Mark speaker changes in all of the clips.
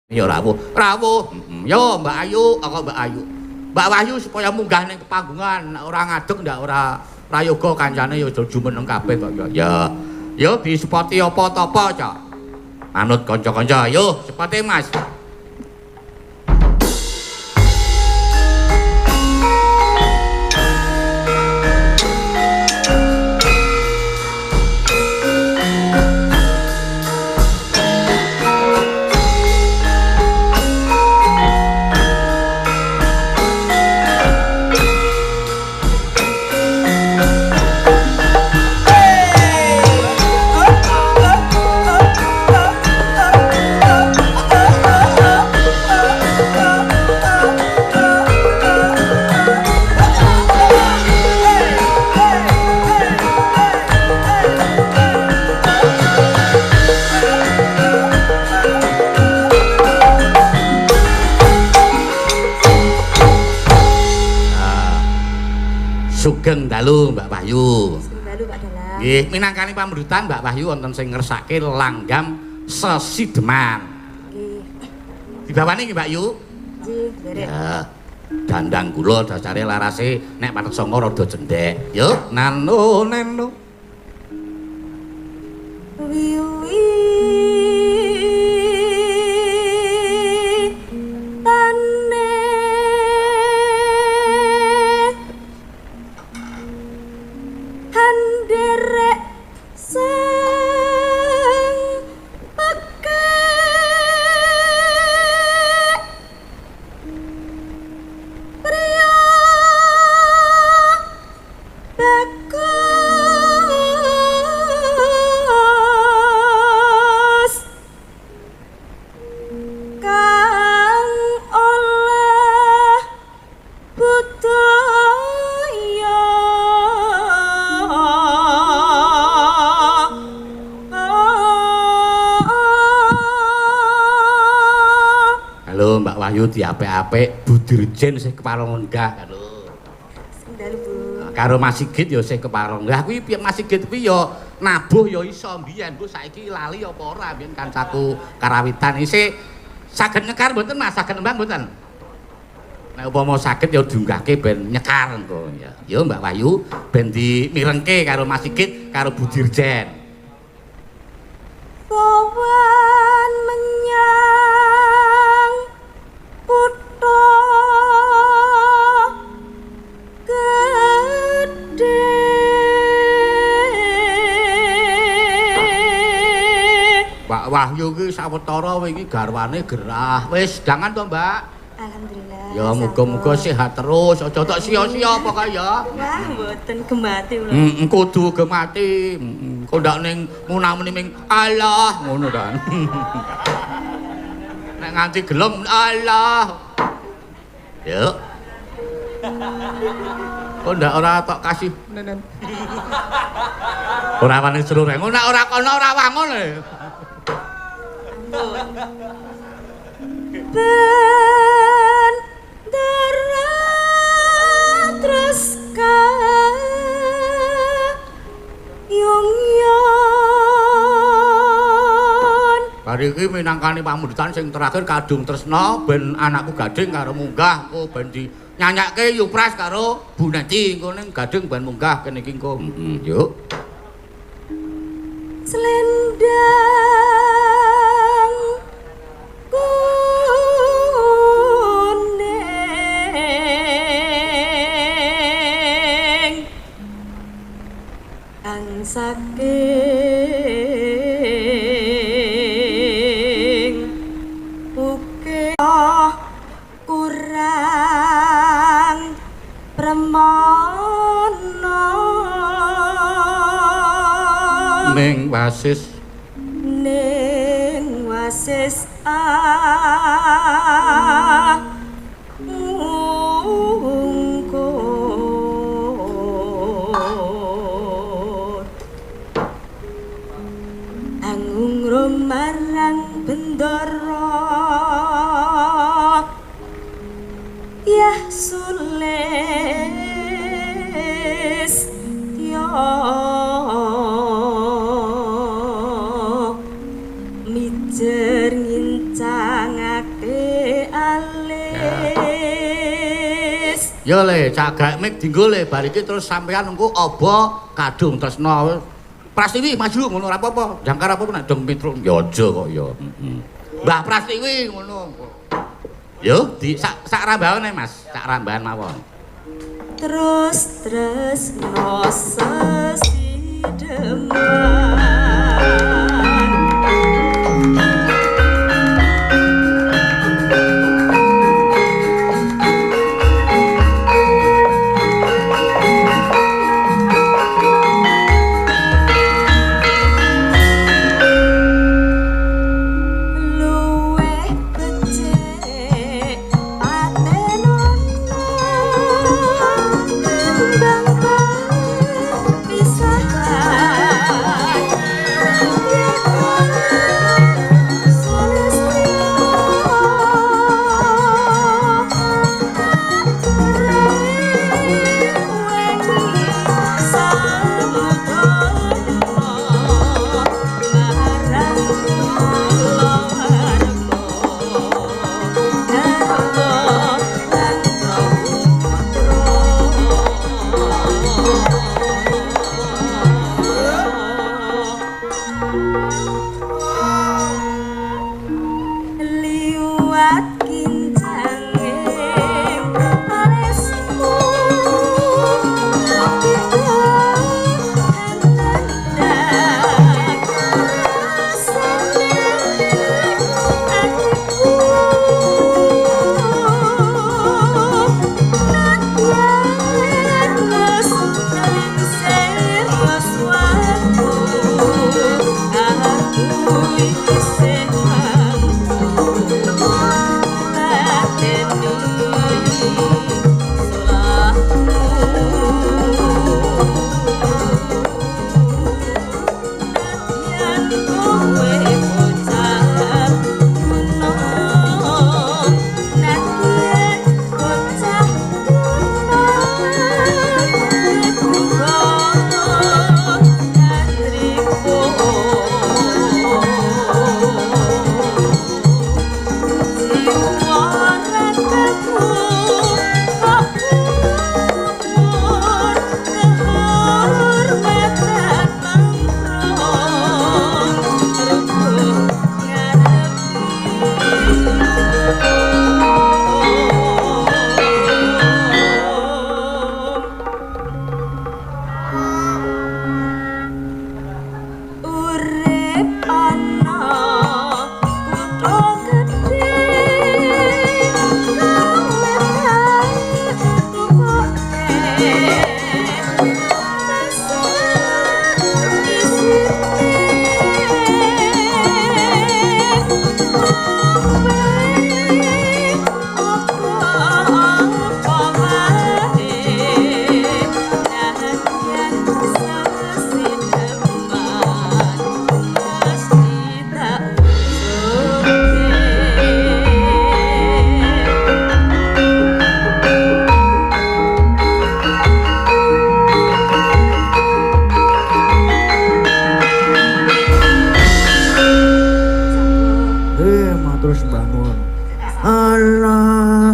Speaker 1: Ya rawuh. Rawuh. Yo Mbak Ayu, aku Mbak Ayu. Mbak Wahyu supaya munggah ning panggungan, nek ora ngadeg ndak ora prayoga kancane ya jumeneng kabeh kok ya. Ya. Yo disupati apa tapa, Cak. Manut kanca-kanca, yo sepate Mas. Sugeng dalu Mbak Wahyu.
Speaker 2: Sugeng dalu Pak Dalang.
Speaker 1: Nggih, minangkani pamrutan Mbak Wahyu wonten sing ngersake langgam sesideman.
Speaker 2: Nggih.
Speaker 1: Dibawani nggih Mbak Yu?
Speaker 2: Nggih, nderek.
Speaker 1: Ya. Dandang kula dasare larase nek pathet sanga rada cendhek. Yo, nano neno.
Speaker 2: Wiwi tane handerek sing pekek priya bagus kang oleh budaya.
Speaker 1: Halo Mbak Wahyu diapik-apik Bu Dirjen sih kepareng lenggah. Halo.
Speaker 2: Sugeng dalu Bu.
Speaker 1: Karo Mas Sigit ya sih kepareng. Lah kuwi piye Mas Sigit kuwi ya nabuh ya iso mbiyen, Bu saiki lali apa ora mbiyen kancaku karawitan isih saged nyekar mboten Mas, saged nembang mboten? Nek upama saged ya diunggahke ben nyekar engko ya. Ya Mbak Wahyu ben dimirengke karo Mas Sigit karo Bu Dirjen.
Speaker 2: Sowan menyang kutha gedhe.
Speaker 1: Mbak Wahyu ki sawetara wingi garwane gerah. Wis dangan to, Mbak?
Speaker 2: Alhamdulillah.
Speaker 1: Ya muga-muga sehat terus, aja tok sia-sia pokoke ya.
Speaker 2: Wah, mboten gemati kula.
Speaker 1: Heeh, kudu gemati. Heeh, kok ndak ning munamuni ming Allah ngono ta. Nek nganti gelem Allah. Yuk. Kok ndak ora tok kasih nenen. Ora wani seluruh. Nek ora kono ora wangun.
Speaker 2: Ben dara treska yung yon.
Speaker 1: Bar iki minangkani pamundhutan sing terakhir kadung tresna ben anakku Gading karo munggah engko ben dinyanyakke Yupras karo Bu Neti engko ning Gading ben munggah kene iki engko. Heeh, yuk.
Speaker 2: Selendang kuning kang saking ukih kurang premana
Speaker 1: Ning wasis
Speaker 2: ning wasis angkur angungrum marang bendara yah sulis tya mijer ngincangake
Speaker 1: Ya le, cak gaek mik dinggo le, bar iki terus sampean engko obo kadung tresna. Prastiwi maju ngono ora apa-apa. Jangkar apa nek dong Petruk ya aja kok ya. Heeh. Mbah Prastiwi ngono. Yo di sak sak rambahane Mas, sak rambahan mawon.
Speaker 2: Terus tresno sesideman. Luweh becik patenono tembang pisahan Liwat kincange alismu Urip ana kutha gedhe
Speaker 3: Matur sembah nuwun. Alah.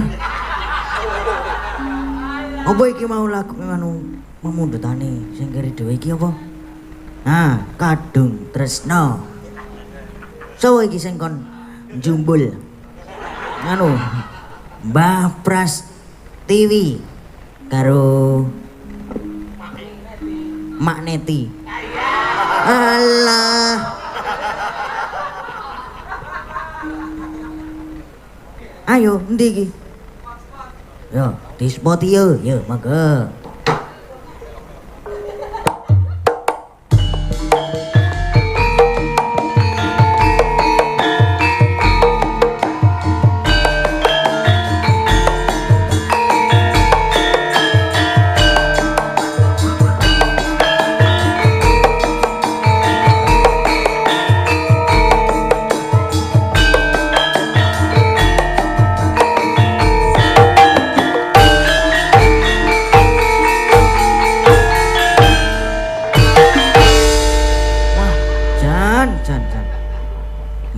Speaker 3: Apa iki mau lagu nganu memundhutane sing kiri dhewe iki apa? Nah, Kadung Tresno. Sopo iki sing kon njumbul? Nganu Mbah Prastiwi karo Mak Neti. Alah. Ayo, endi iki? Yo, di spot yo, yo monggo.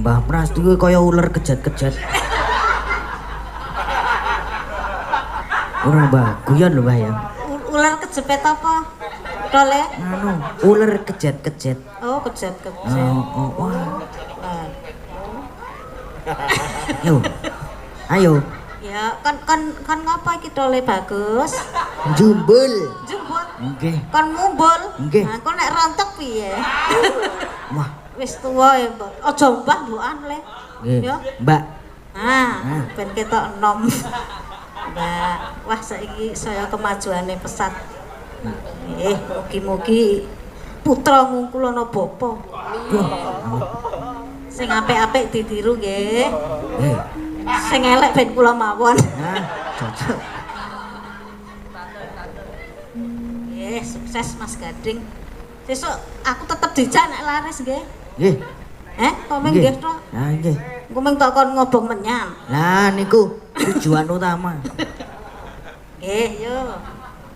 Speaker 3: Mbah Prastiwi kaya ular kejat-kejat. Ora, Mbah, guyon lho, Mbah ya.
Speaker 2: Ular kejepit apa? Tole?
Speaker 3: Anu, ular kejet-kejet.
Speaker 2: Oh, kejet-kejet.
Speaker 3: Oh, oh, wah.
Speaker 2: Lah.
Speaker 3: Yo. Ayo,
Speaker 2: Ya, kon kon kon ngapa iki tole bagus?
Speaker 3: jumbul.
Speaker 2: Jumbul.
Speaker 3: Nggih.
Speaker 2: Kon ngumbul.
Speaker 3: Nggih.
Speaker 2: Nah, kon nek rontok piye?
Speaker 3: Wah,
Speaker 2: Wis tuwa ya, Mbok. Aja mbah mbokan le.
Speaker 3: nggih.
Speaker 2: Ya.
Speaker 3: Mbak,
Speaker 2: Nah,
Speaker 3: Nah.
Speaker 2: ben ketok enom. Mbak, wah saiki saya kemajuane pesat. Mugi-mugi putra ngungkul ana bapa.
Speaker 3: Duh, amin.
Speaker 2: Sing apik-apik ditiru nggih.
Speaker 3: Nggih.
Speaker 2: Sing elek ben kula mawon.
Speaker 3: Nah, cocok.
Speaker 2: Nggih, sukses Mas Gading. Sesuk aku tetep dijak nek laris nggih.
Speaker 3: Nggih.
Speaker 2: Eh, kok meng nggih tok?
Speaker 3: Nah, nggih.
Speaker 2: Engko meng tok kon ngobong menyan.
Speaker 3: Lah niku tujuan utama.
Speaker 2: Nggih, yo.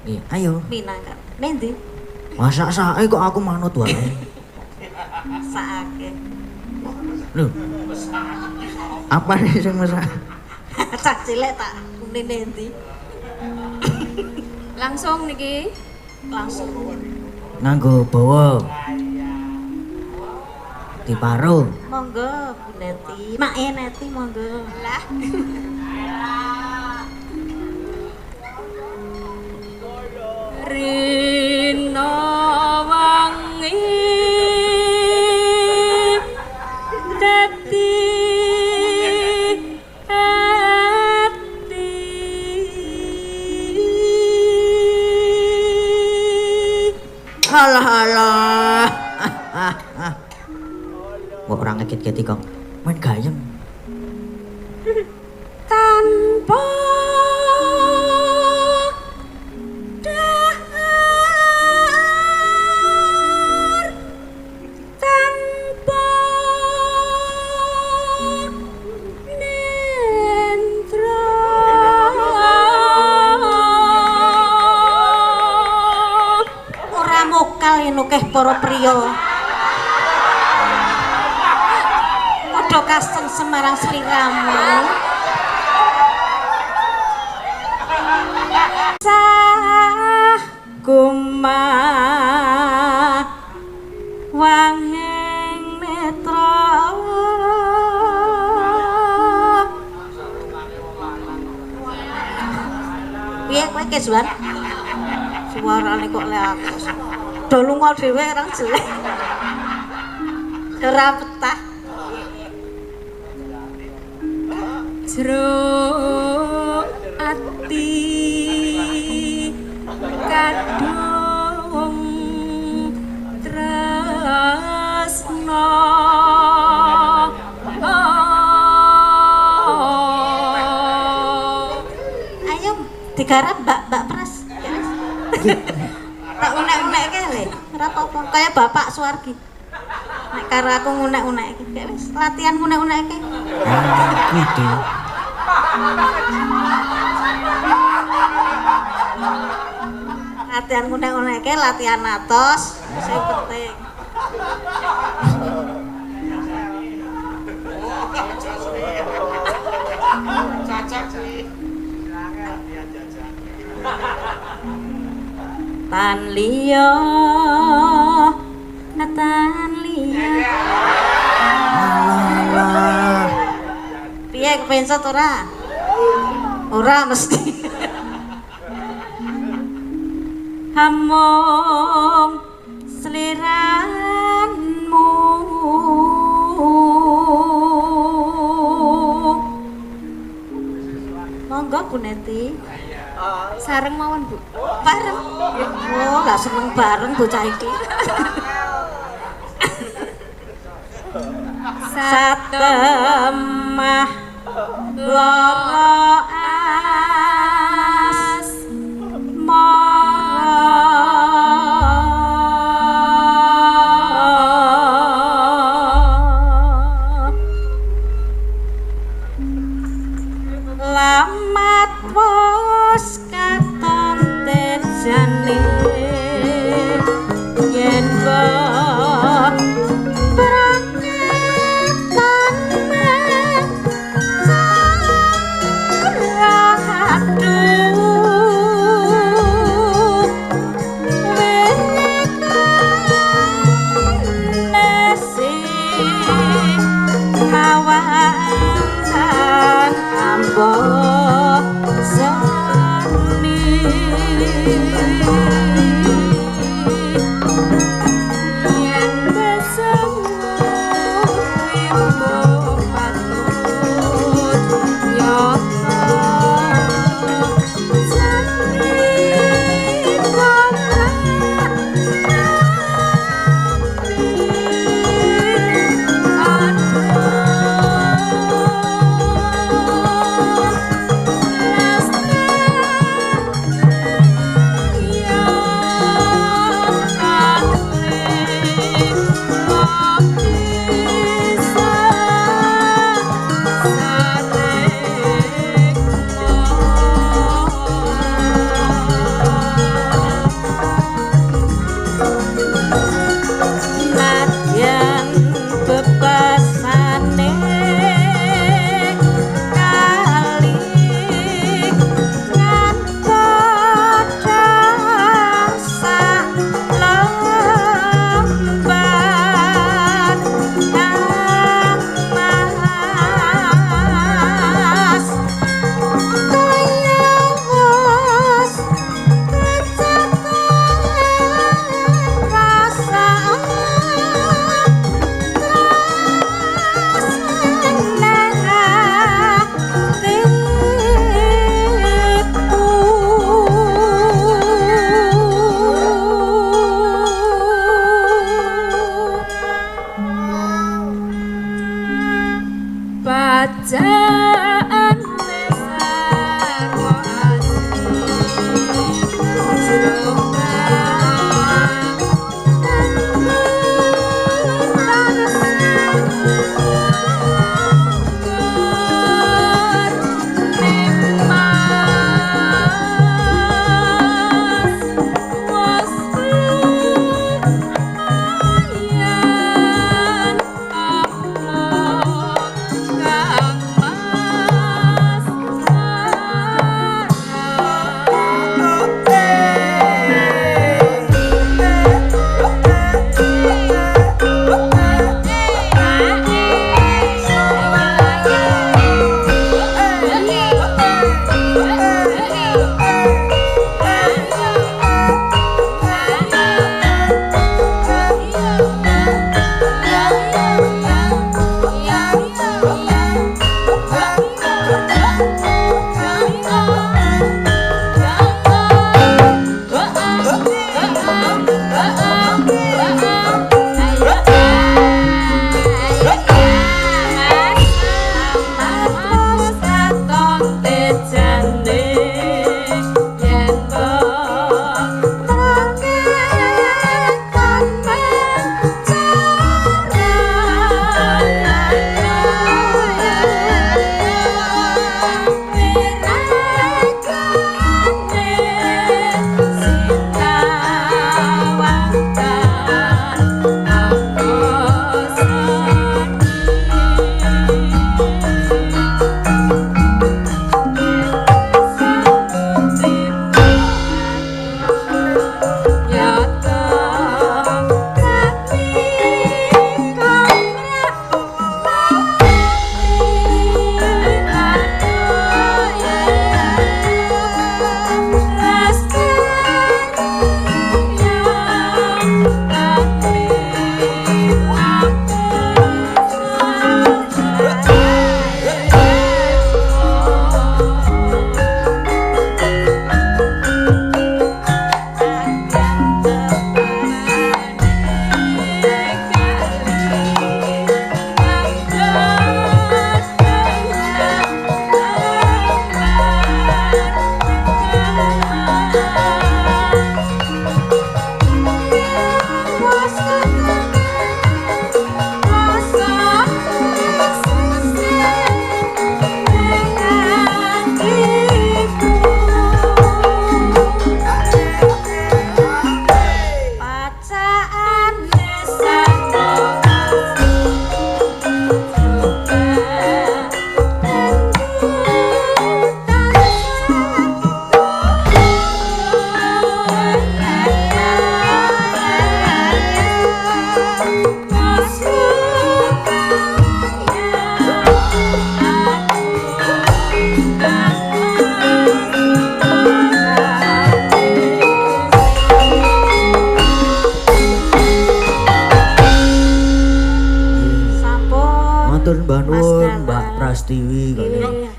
Speaker 3: Nggih, ayo.
Speaker 2: Minangkan. Ning ndi?
Speaker 3: Masak sake kok aku manut wae.
Speaker 2: Sakake.
Speaker 3: Lho. Apa nih sing masak?
Speaker 2: Cah cilik tak unine ndi?
Speaker 4: Langsung niki.
Speaker 2: Langsung.
Speaker 3: Nganggo bawa. Diparo.
Speaker 2: Monggo Bu Neti. Mae Neti monggo.
Speaker 4: Lah. Rina wangi dadi ati.
Speaker 3: Halah halah. Ah, ah. Mbok ora ngegit-geti kok. Men gayeng.
Speaker 2: Tanpa dahar, tanpa nendra, ora mokal yen akeh para priya padha kaseng Semarang sliramu. Sah kumah wanging netra. Piye kowe Keswan? Suarane kok le aku. Do lunga dhewe orang jelek. Ora betah.
Speaker 4: Jero ati kadung tresna.
Speaker 2: Ayo digarap Mbak Mbak Pres. Tak unek-unekke le, ora apa-apa. Kaya Bapak Suwargi. Nek karo aku ngunek-unekke, kayak wis latihan ngunek-unekke.
Speaker 3: Ah, gitu.
Speaker 2: Latihan ngunek-unekke, latihan atos, sing penting. Tan liya, tan liya.
Speaker 3: Alah.
Speaker 2: Piye kepensot ora? Ora mesti. Hamong sliramu. Monggo Bu Neti.
Speaker 4: Sareng mawon, Bu.
Speaker 2: Bareng. Oh, lah seneng bareng bocah iki. Satemah lara as mara. Lamat wis katon tejane yen kok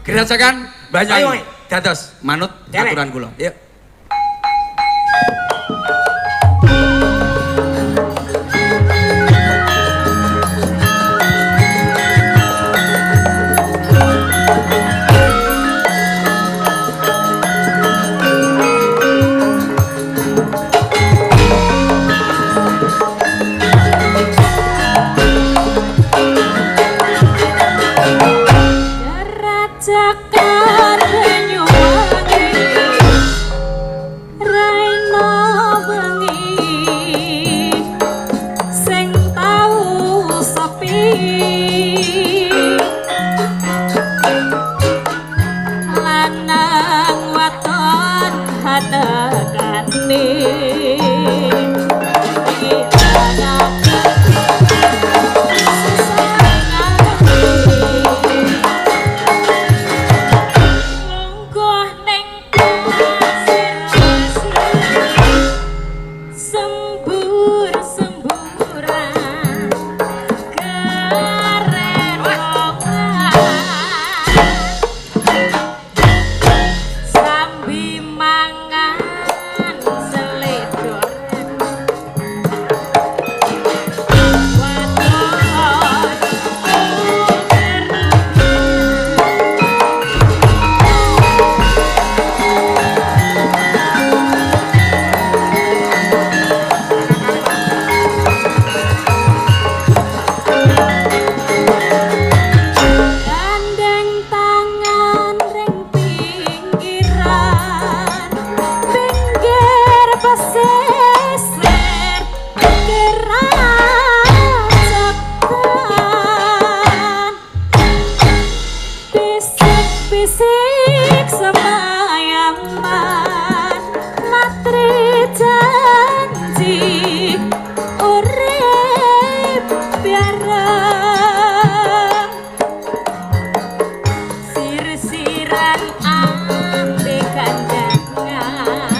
Speaker 5: Gerajakan
Speaker 3: Ayo,
Speaker 5: Banyuwangi. Dados manut
Speaker 3: Derek.
Speaker 5: aturan kula. Yuk.
Speaker 4: Gerajakan Banyuwangi Raina wengi sing tau sepi lanang waton hatekane Lungguh ning pasir sembur-semburan kererokan sambi mangan seledoran waton Gandeng tangan ring pinggiran, pinggir pesisir kerajakan. Bisik-bisik semayaman, matri janji urip bareng. Sir-siran ambe kandangan.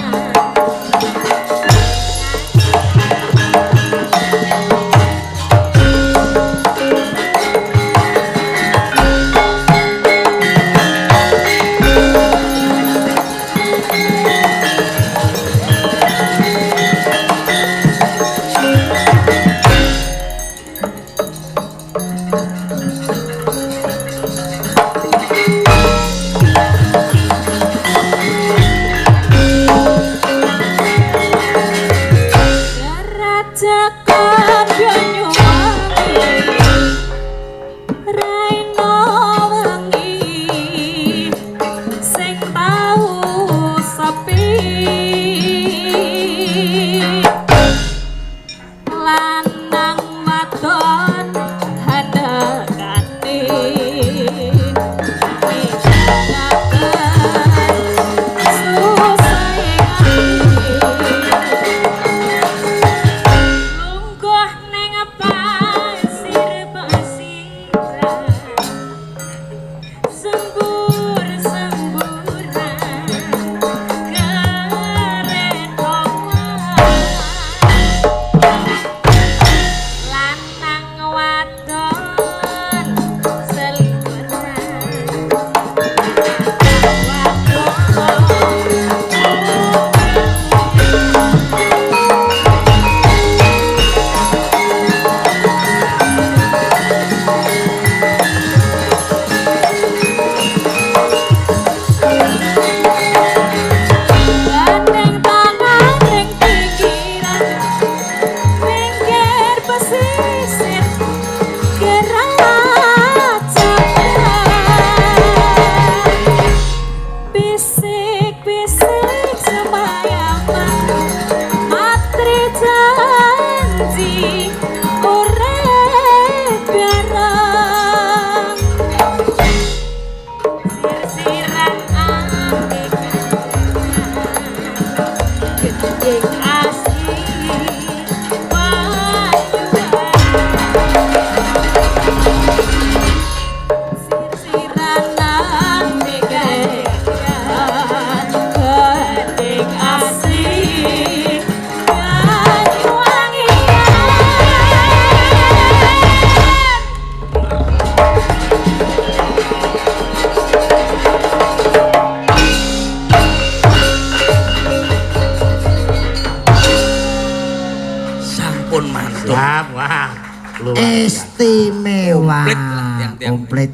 Speaker 3: Istimewa.
Speaker 5: Komplit lah tiang-tiang.
Speaker 3: Komplit.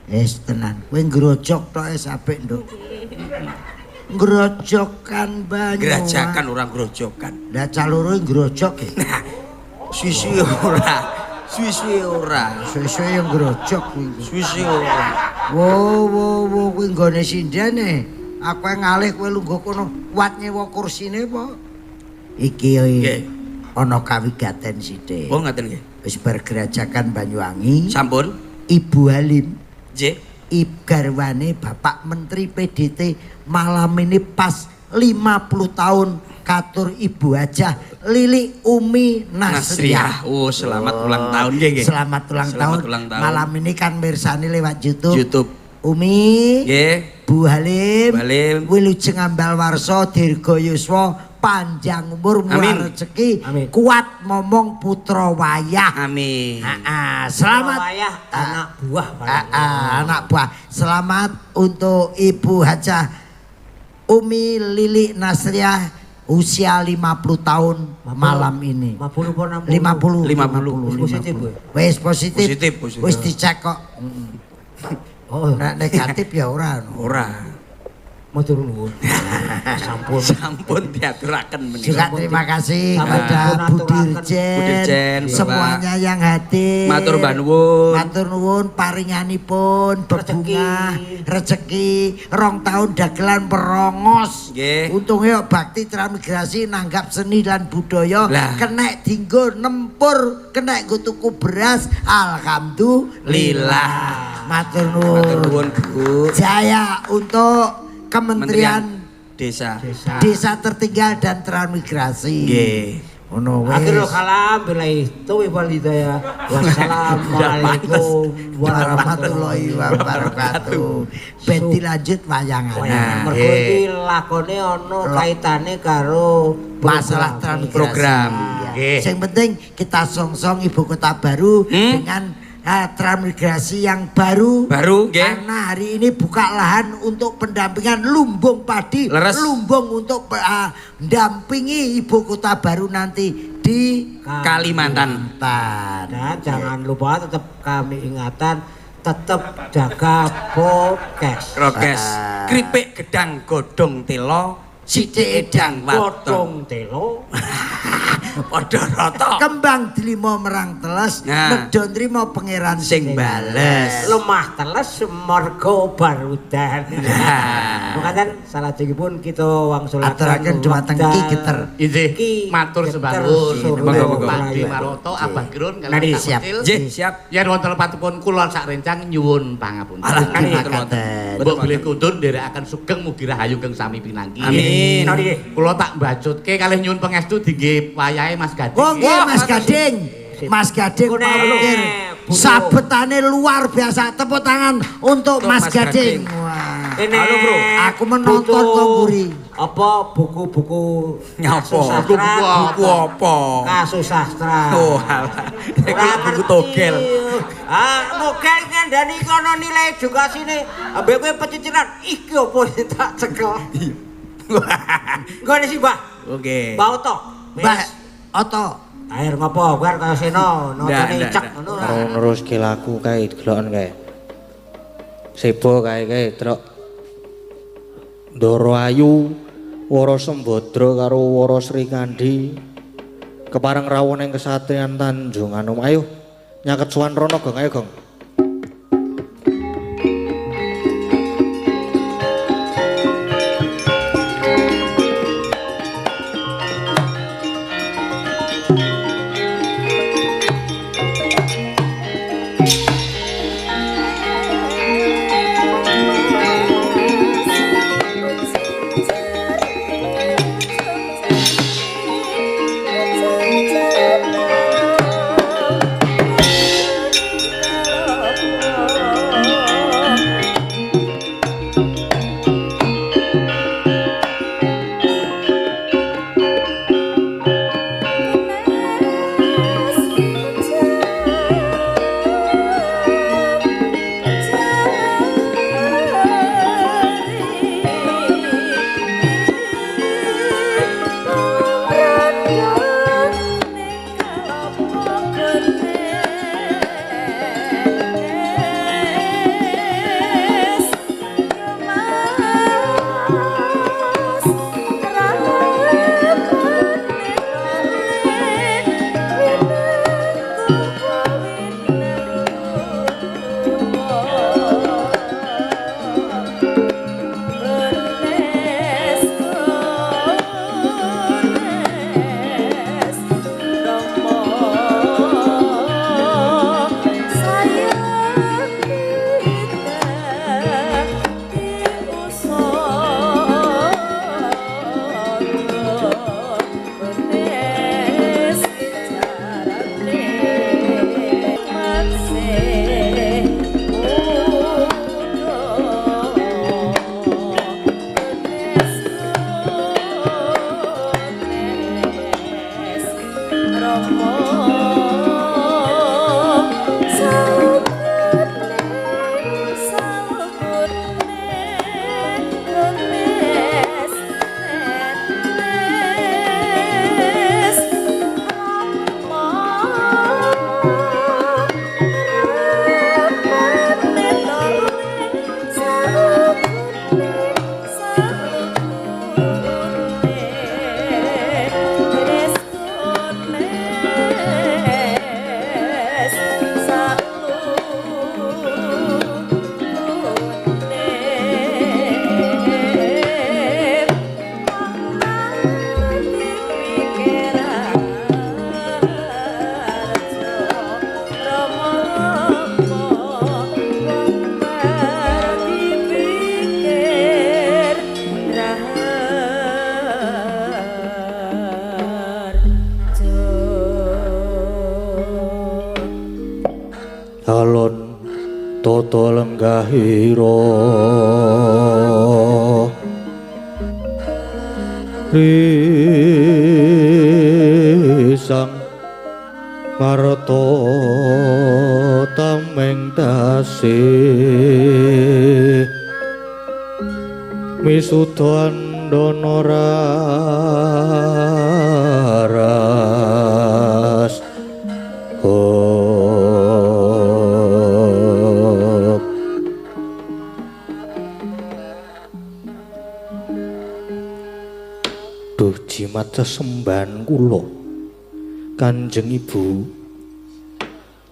Speaker 3: Wis tenan. Kowe ngrojok tok wis apik, Nduk. Ngrojokan banyu.
Speaker 5: Gerajakan orang grojokan.
Speaker 3: Lah caloro ngrojok e.
Speaker 5: Nah, suwi-suwi ora. Suwi-suwi ora.
Speaker 3: Suwe-suwe yang ngrojok kuwi.
Speaker 5: Suwi-suwi ora.
Speaker 3: Wo wo wo kuwi nggone sindene. Aku ngalih kowe lungguh kono kuat nyewa kursine apa? Iki yo
Speaker 5: Nggih.
Speaker 3: ana kawigaten sithik.
Speaker 5: Oh ngaten nggih.
Speaker 3: Wis bergerajakan Banyuwangi.
Speaker 5: Sampun.
Speaker 3: Ibu Halim
Speaker 5: Nggih.
Speaker 3: Garwane Bapak Menteri PDT malam ini pas 50 tahun katur Ibu Hajah Lili Umi
Speaker 5: Nasriah.
Speaker 3: Nasriah.
Speaker 5: Oh, selamat ulang tahun nggih nggih.
Speaker 3: Selamat ulang
Speaker 5: Selamat
Speaker 3: tahun.
Speaker 5: ulang tahun.
Speaker 3: Malam ini kan mirsani lewat YouTube.
Speaker 5: YouTube.
Speaker 3: Umi,
Speaker 5: Nggih.
Speaker 3: Bu Halim,
Speaker 5: Bu Halim.
Speaker 3: Wilujeng Ambal Warsa dirga yuswa panjang umur murah
Speaker 5: Amin.
Speaker 3: rezeki,
Speaker 6: Amin.
Speaker 3: kuat momong putra wayah.
Speaker 5: Amin.
Speaker 3: Ah, ah, selamat
Speaker 6: Wayah anak buah paling.
Speaker 3: Ah, ah, anak buah. Selamat untuk Ibu Hajah Umi Lili Nasriah usia 50 tahun malam ini.
Speaker 6: 50 apa 60?
Speaker 3: 50.
Speaker 5: 50.
Speaker 6: Wis positif, Bu?
Speaker 3: Wis positif.
Speaker 5: Positif, positif.
Speaker 3: Wis dicek kok.
Speaker 6: Oh,
Speaker 3: Nek negatif ya ora.
Speaker 5: Ora.
Speaker 6: matur nuwun. Sampun.
Speaker 5: Sampun diaturaken menika.
Speaker 3: Juga terima kasih
Speaker 6: Sampai
Speaker 3: kepada
Speaker 6: dipun
Speaker 3: Bu
Speaker 6: aturaken.
Speaker 3: Dirjen,
Speaker 5: Bu Dirjen, Bapak.
Speaker 3: semuanya yang hadir.
Speaker 5: Matur mbah nuwun.
Speaker 3: Matur nuwun paringanipun bebungah, rezeki rong tahun dagelan perongos.
Speaker 5: Nggih.
Speaker 3: Untungnya bakti transmigrasi nanggap seni dan budaya
Speaker 5: Lah.
Speaker 3: kenek dinggo nempur, kenek nggo tuku beras. Alhamdulillah. Matur nuwun.
Speaker 5: Matur nuwun, Bu.
Speaker 3: Jaya untuk Kementerian
Speaker 5: Desa.
Speaker 3: Desa Tertinggal dan Transmigrasi.
Speaker 5: Nggih.
Speaker 3: Ngono wis.
Speaker 6: Akhirul kalam billahi taufiq wal hidayah. Wassalamualaikum
Speaker 3: warahmatullahi wabarakatuh. Ben dilanjut wayangan.
Speaker 6: Wayangan. Mergo iki lakone ana kaitane karo
Speaker 3: Masalah transmigrasi.
Speaker 5: Program.
Speaker 3: Iya.
Speaker 1: Nggih.
Speaker 3: Sing penting kita song-song ibu kota baru
Speaker 5: Hmm?
Speaker 3: dengan transmigrasi yang baru.
Speaker 5: Baru, nggih.
Speaker 3: Karena hari ini buka lahan untuk pendampingan lumbung padi,
Speaker 5: Leres.
Speaker 3: lumbung untuk dampingi ibu kota baru nanti di
Speaker 5: Kalimantan.
Speaker 3: Kalimantan.
Speaker 6: Dan jangan lupa tetap kami ingatkan tetap jaga prokes.
Speaker 5: Prokes. Kripik gedang godhong telo, sithik edang wadon.
Speaker 6: Godhong telo.
Speaker 5: Padha rata.
Speaker 3: Kembang delima merang teles,
Speaker 5: Nah.
Speaker 3: nedha nrimo pangeran
Speaker 5: Sing bales.
Speaker 6: Lemah teles mergo barudan.
Speaker 5: Nah.
Speaker 6: Mekaten salajengipun kita wangsulaken
Speaker 3: Aturaken dumateng Ki Geter.
Speaker 1: Inggih,
Speaker 6: Ki
Speaker 1: matur
Speaker 6: Geter
Speaker 1: sembah nuwun.
Speaker 6: Suryo
Speaker 5: Monggo, monggo.
Speaker 1: Pak Di
Speaker 6: Melayu.
Speaker 1: Maroto, Abah Girun
Speaker 6: Nadi,
Speaker 1: kaliyan Kak
Speaker 3: siap.
Speaker 1: Kecil.
Speaker 5: Nggih, siap.
Speaker 1: Yen wonten lepatipun kula sak rencang nyuwun pangapunten.
Speaker 5: Alah,
Speaker 3: Ugi
Speaker 5: betul,
Speaker 3: makaten.
Speaker 1: Mbok bilih kundur nderekaken sugeng mugi rahayu keng sami pinanggi.
Speaker 5: Amin.
Speaker 1: Kula tak mbacutke kalih nyuwun pangestu dingge wayahe Mas Gading.
Speaker 3: Oh nggih
Speaker 5: Wah,
Speaker 3: Mas
Speaker 5: matur
Speaker 3: Gading. Mas Gading
Speaker 6: Kune,
Speaker 3: Pamukir.
Speaker 6: butuh.
Speaker 3: Sabetane luar biasa. Tepuk tangan untuk
Speaker 5: Untuk
Speaker 3: Mas
Speaker 5: Mas
Speaker 3: Gading.
Speaker 5: Gading.
Speaker 3: Wah.
Speaker 6: Ini
Speaker 5: Halo, Bro.
Speaker 3: Aku menonton
Speaker 6: butuh
Speaker 3: kok mburi.
Speaker 6: Apa buku-buku
Speaker 5: Nyapa?
Speaker 6: kasus sastra,
Speaker 1: Buku-buku apa?
Speaker 5: Buku apa?
Speaker 6: Kasus sastra.
Speaker 5: Oh, alah.
Speaker 6: Ora
Speaker 5: Iku buku
Speaker 6: ngerti.
Speaker 5: togel.
Speaker 6: Ah, togel ngandani kono nilai edukasine. Ambek kowe pecicilan iki opo sing tak cekel. Nggone sih, Mbah.
Speaker 5: Oke.
Speaker 6: Mbah Oto.
Speaker 3: Mbak Oto.
Speaker 6: Air ngopo? Kowe kaya seno,
Speaker 5: Ndak,
Speaker 6: notone
Speaker 5: ndak,
Speaker 6: cek
Speaker 5: ndak.
Speaker 6: ngono.
Speaker 7: Karo neruske laku kae deloken kae. Sebo kae kae trok. Ndoro Ayu, Wara Sembadra karo Wara Srikandhi kepareng rawuh ning kesatrian Tanjung Anom. Ayo nyaket sowan rono Gong, ayo Gong.
Speaker 4: Thank you.
Speaker 7: lenggahira risang marta tameng tasih misuda andana raras. Duh jimat sesembahan kula Kanjeng Ibu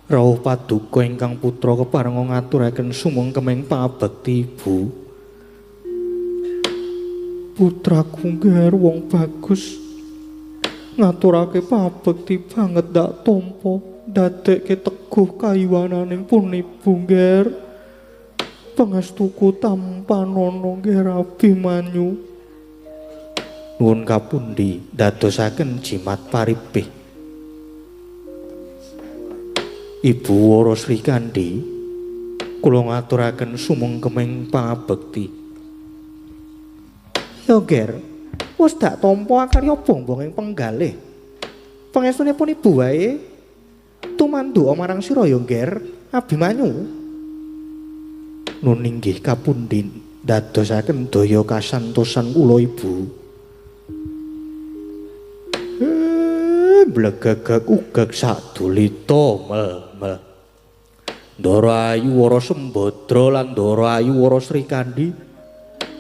Speaker 7: rawuh paduka ingkang putra keparenga ngaturaken sumangkeming pabekti Ibu. Putraku ngger wong bagus ngaturake pabekti banget ndak tampa ndadekke teguh kayuwananing pun Ibu ngger. Pangestuku tampanana ngger Abimanyu. Nuwun kapundi ndadosaken jimat paripih. Ibu Wara Srikandhi kula ngaturaken sumangkeming pangabekti. Ya ngger, wis dak tampa akarya bongbong ing penggalih. Pangestunipun Ibu wae tumanduka marang sira ya ngger Abimanyu. Nun inggih kapundi ndadosaken daya kasantosan kula Ibu. Blegegeg ugeg sadulita mel-mel. Ndara Ayu Wara Sembadra lan Ndara Ayu Wara Srikandhi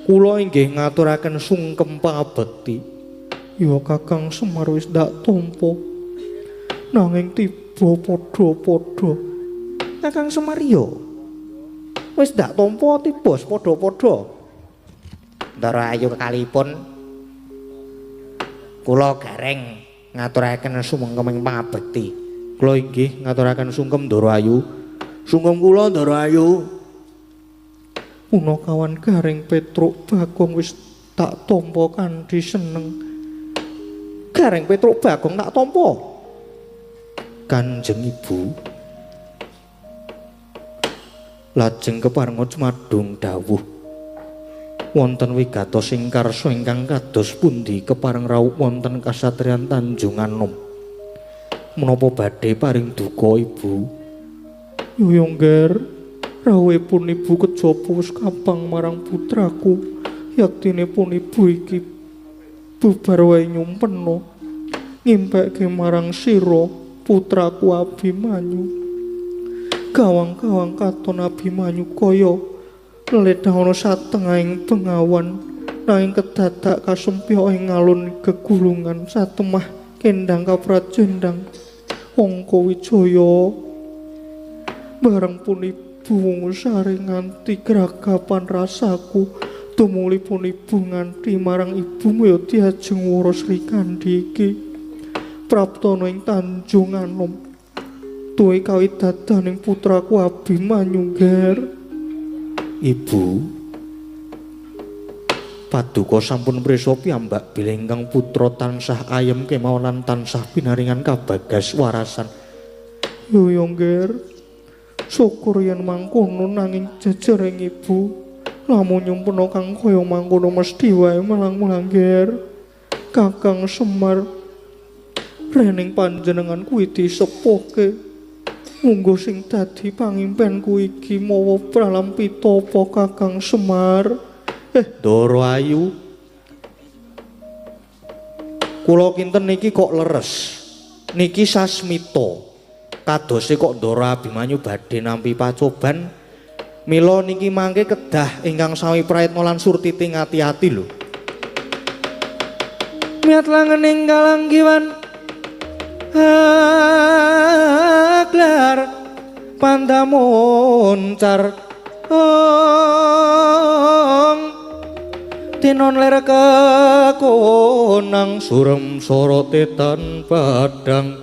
Speaker 7: kula inggih ngaturaken sungkem pangabekti. Ya Kakang Semar wis ndak tampa nanging tiba padha-padha. Kakang Semar ya wis ndak tampa tiba padha-padha. Ndara Ayu kekalipun kula gareng ngaturaken sumangkeming pangabekti. Kula inggih ngaturaken sungkem Ndara Ayu. Sungkem kula Ndara Ayu. Punakawan Gareng Petruk Bagong wis tak tampa kanthi seneng. Gareng Petruk Bagong tak tampa. Kanjeng Ibu lajeng keparenga cumadung dawuh wonten wigatos ing karsa ingkang kados pundi kepareng rawuh wonten kasatriyan Tanjung Anom. Menapa badhe paring duka Ibu? Yo ngger, rawuhipun Ibu kejaba wis kapang marang putraku. Yaktinipun Ibu iki bubar wae nyumpena ngimpekke marang sira putraku Abimanyu. Gawang-gawang katon Abimanyu kaya leledhah ana satengahing bengawan nanging kedadak kasempyok ing alun gegulungan satemah kendang kaprajendang Angka Wijaya. Bareng pun Ibu wungu sare nganti gragapan rasaku tumulipun Ibu nganti marang ibumu ya diajeng Wara Srikandhi iki praptana ing Tanjung Anom tuwe kawidadaning putraku Abimanyu ngger. Ibu paduka sampun prisa piyambak bilih ingkang putra tansah ayem kemawon lan tansah pinaringan kabagas warasan. Yo yo ngger, syukur yen mangkono nanging jejering Ibu lamun nyumpena kang kaya mangkono mesti wae melang-melang ngger. Kakang Semar rening panjenengan kuwi disepuhke. Munggo sing dadi pangimpenku iki mawa pralampita apa Kakang Semar? Ndara Ayu, kula kinten niki kok leres. Niki sasmita. Kadose kok Ndara Abimanyu badhe nampi pacoban. Mila niki mangke kedah ingkang sami prayitna lan surtiti ngati-ati lho. Miat langening kalanggiwan aglar pandamoncar ong tinon ler kekonang surem sorote tan padang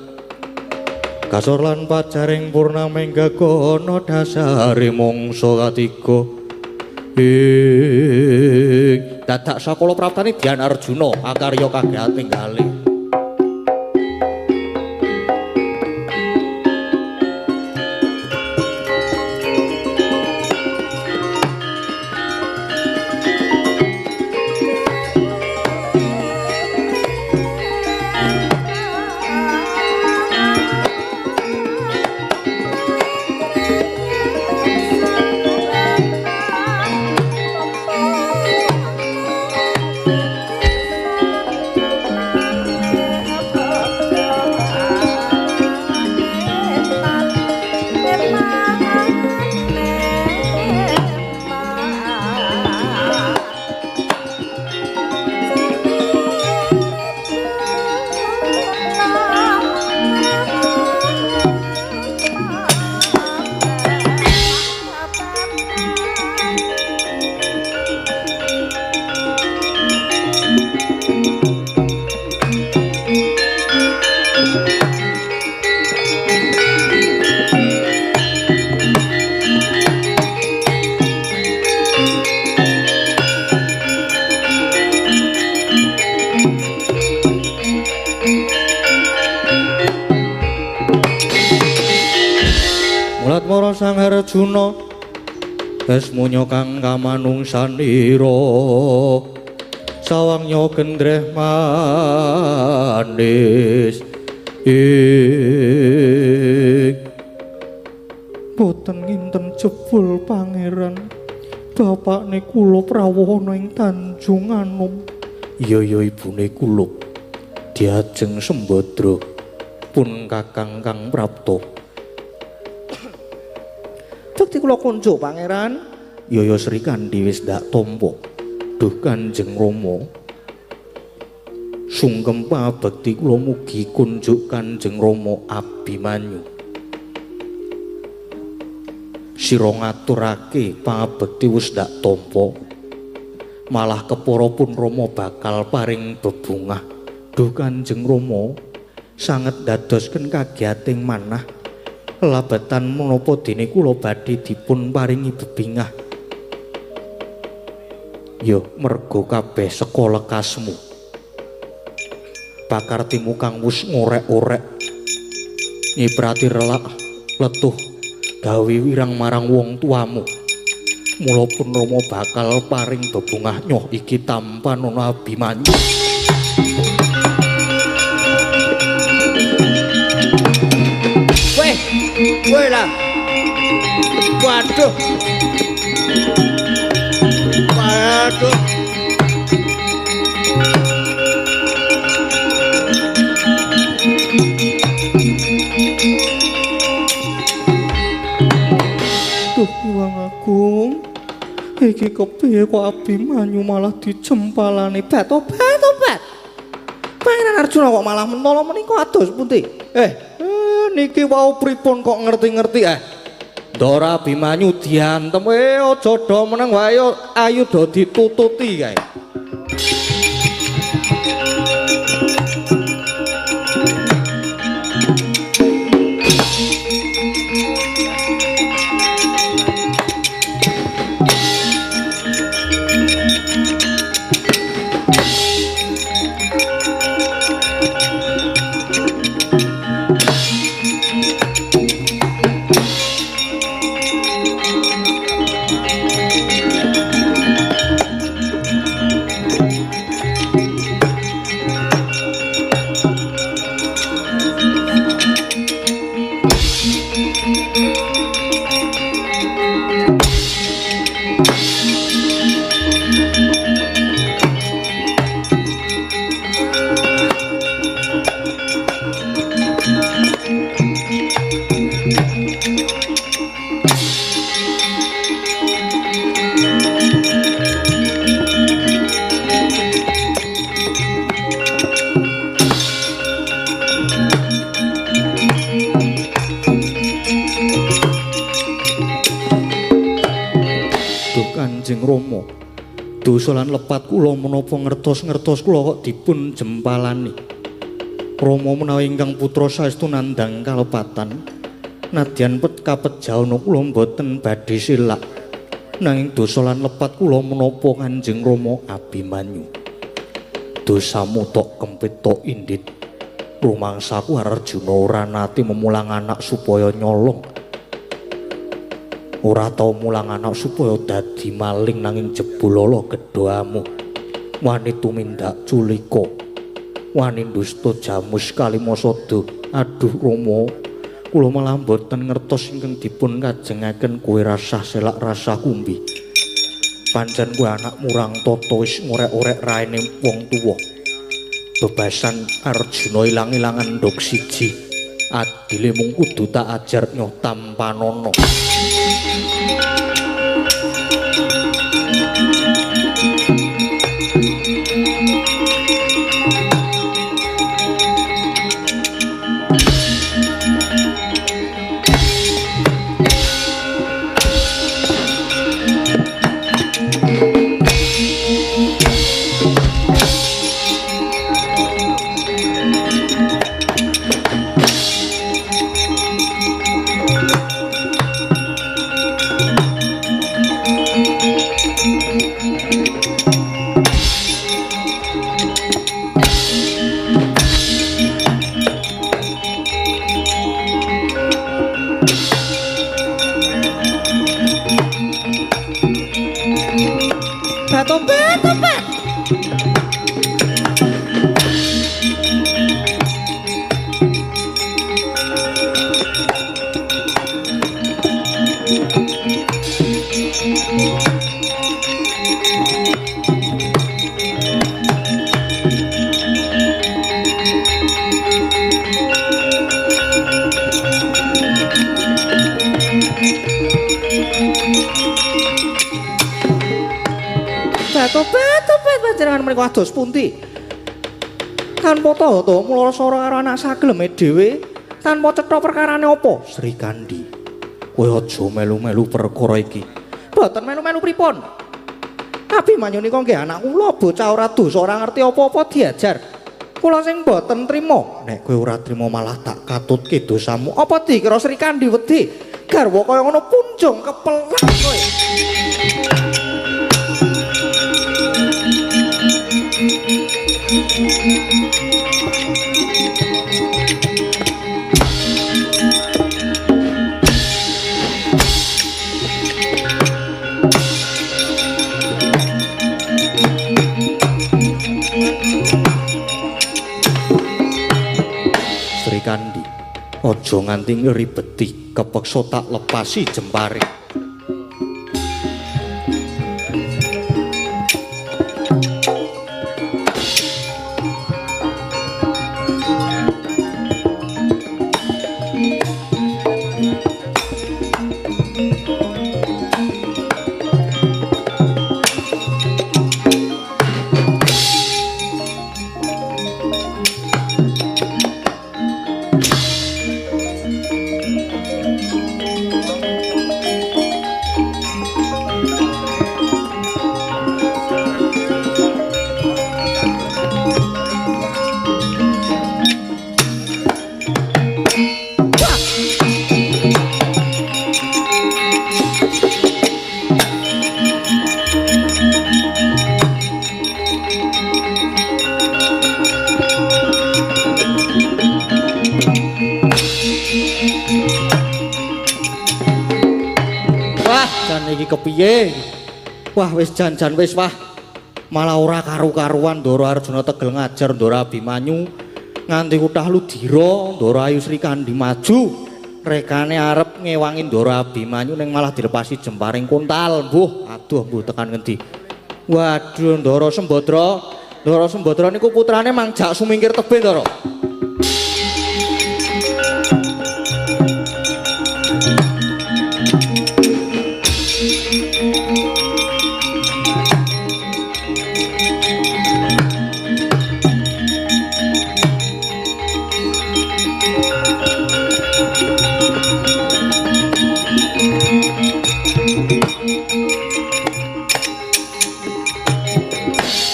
Speaker 7: kasor lan pajaring purnaming gagono dasare mangsa katiga ing dadak sakala praptane Dian Arjuna akarya kageatinggale. Bathara Sang Arjuna esmunya kang kamanungsanira sawangnya gendreh manis ing boten nginten jebul pangeran bapakne kula prawuh ana ing Tanjung Anom. Iya ya ibune kula diajeng Sembadra pun kakang kang prapta. Bekti kula kunjuk pangeran. Iya ya Sri Kandi wis ndak tampa. Duh Kanjeng Rama, sungkem pabekti kula mugi kunjuk Kanjeng Rama Abimanyu. Sira ngaturake pangabekti wis ndak tampa, malah kepara pun Rama bakal paring bebungah. Duh Kanjeng Rama, sanget ndadosken kagiyating manah labetan menapa dene kula badhe dipun paringi bebingah. Ya merga kabeh saka lekasmu. Pakartimu kang wis ngorek-orek nyiprati relak letuh gawe wirang marang wong tuamu. Mula pun Rama bakal paring bebungah nyoh iki tampa nono Abimanyu.
Speaker 6: Weh, weh lah. Waduh. Waduh.
Speaker 7: Duh Hyang Agung, iki kepiye kok Abimanyu malah dijempalane bat obat obat. Pangeran Arjuna kok malah mentolo menika ados pundi? Niki wau pripun kok ngerti-ngerti Ndara Abimanyu diantem aja do meneng wae ayo do ditututi kae. Kanjeng Rama, dosa lan lepat kula menapa ngertos-ngertos kula kok dipun jempalani. Rama menawi ingkang putra saestu nandhang kalepatan, nadyan kapejana kula mboten badhe selak. Nanging dosa lan lepat kula menapa Kanjeng Rama Abimanyu. Dosamu tok kempit tok indit. Rumangsaku Arjuna ora nate memulang anak supaya nyolong. Ora tau mulang anak supaya dadi maling nanging jebul ala gedhamu. Wani tumindak culika. Wani dusta jamus kalimasada. Aduh Rama, kula malah mboten ngertos ingkang dipun kajengaken kowe rasah selak rasah kumbi. Pancen kowe anak murang tata wis ngorek-orek raine wong tuwa. Bebasan Arjuna ilang-ilangan nduk siji. Adile mung kudu tak ajar nyoh tampanana. Tobat, tobat. Tobat, tobat panjenengan menika kados pundi? Tanpa tata mula sora karo anak sageleme dhewe, tanpa cetha perkarane apa? Sri Kandi, kowe aja melu-melu perkara iki. Boten melu-melu pripun? Abimanyu nika nggih anak kula, bocah ora dosa, ora ngerti apa-apa diajar. Kula sing boten trima. Nek kowe ora trima malah tak katutke dosamu. Apa dikira Sri Kandi wedi? Garwa kaya ngono punjung kepelak kowe. Sri Kandi, aja nganti ngribeti, kepeksa tak lepasi jempare. Kepiye? Wah wis jan-jan wis wah. Malah ora karu-karuan Ndara Arjuna tegel ngajar Ndara Abimanyu nganti kutah ludira Ndara Ayu Sri Kandi maju. Rekane arep ngewangi Ndara Abimanyu ning malah dilepasi jemparing kuntal. Mbuh, aduh mbuh tekan ngendi. Waduh Ndara Sembadra. Ndara Sembadra niku putrane mangjak sumingkir tebih Ndara.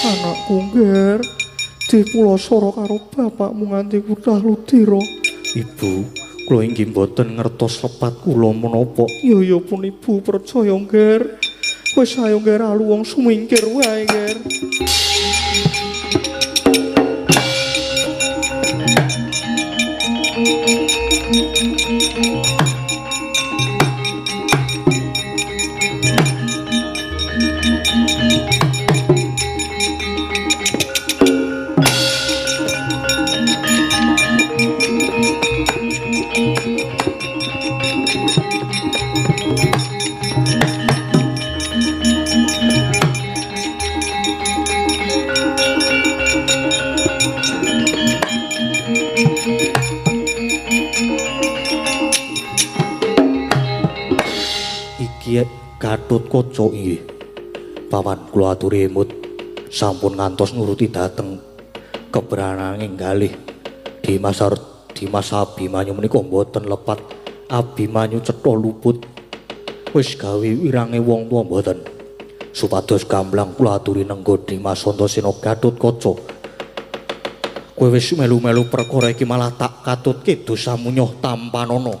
Speaker 7: Anakku ngger, dipulosoro karo bapakmu nganti kutah ludira. Ibu, kula inggih mboten ngertos lepat kula menapa. Ya ya pun ibu percaya ngger. Wis ayo ngger alu wong sumingkir wae ngger. Gatotkaca inggih. Paman kula aturi emut sampun ngantos nuruti dhateng keberananing galih Dimas Abimanyu menika mboten lepat. Abimanyu cetha luput. Wis gawe wirange wong tuwa mboten. Supados gamblang kula aturi nenggo Dimas Antasena Gatotkaca. Kowe wis melu-melu perkara iki malah tak katutke dosamu nyoh tampanana.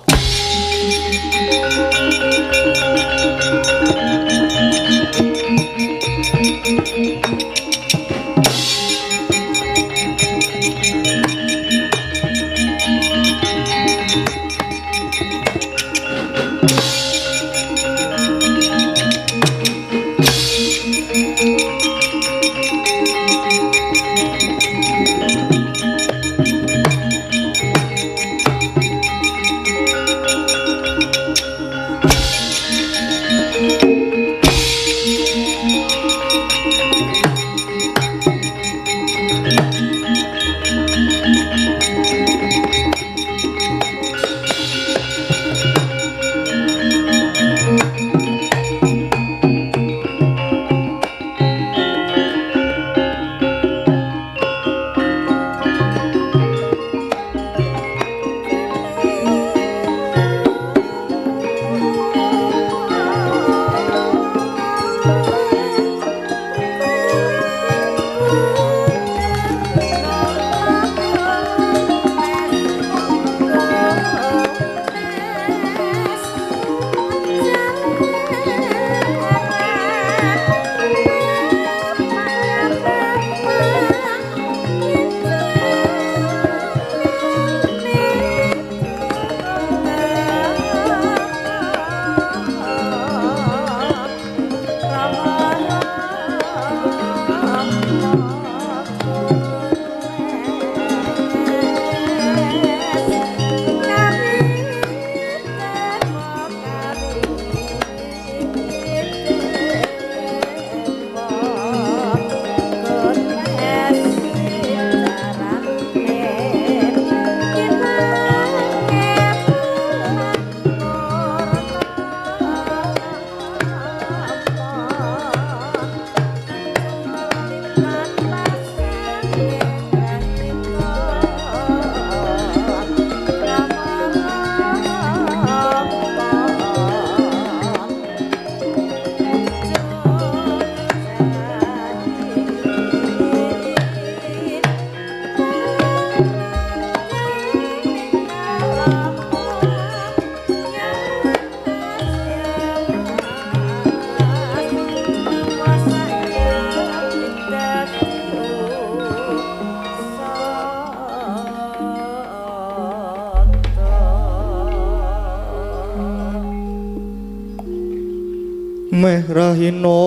Speaker 7: rahina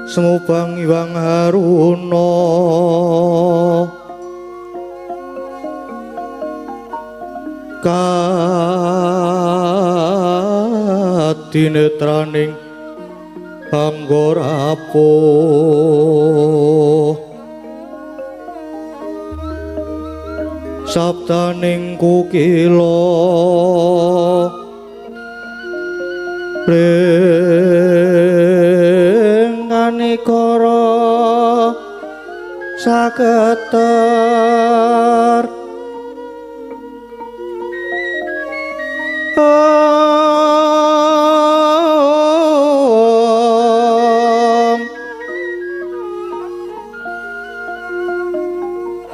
Speaker 7: Semubang Iwang Haruna kadinetraning Anggarapuh sabdaning kukila ring kanikara saketer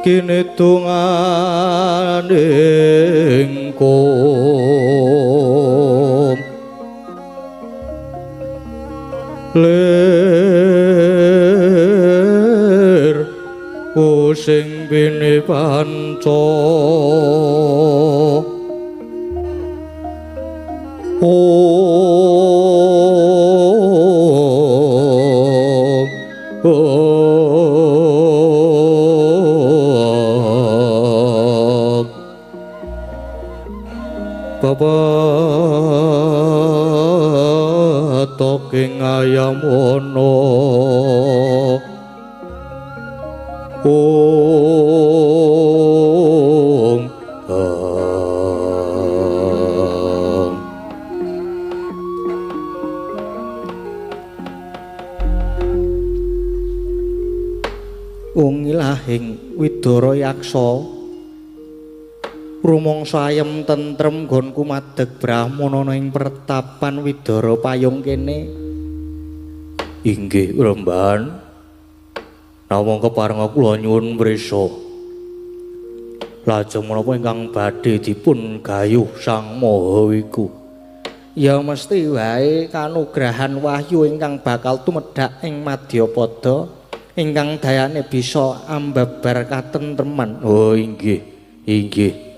Speaker 7: kini tunganing kum lir kusing bini panca Om Bapa toking ayamono Om Wong ilahing Widara Yaksa rumangsa ayem tentrem nggonku madeg brahmana ana ing pertapan Widara Payung kene. Inggih Remban, namung keparenga kula nyuwun prisa. Lajeng menapa ingkang badhe dipun gayuh Sang Maha Wiku? Ya mesti wae kanugrahan wahyu ingkang bakal tumedhak ing madyapada ingkang dayane bisa ambabar katentreman. Oh inggih, inggih.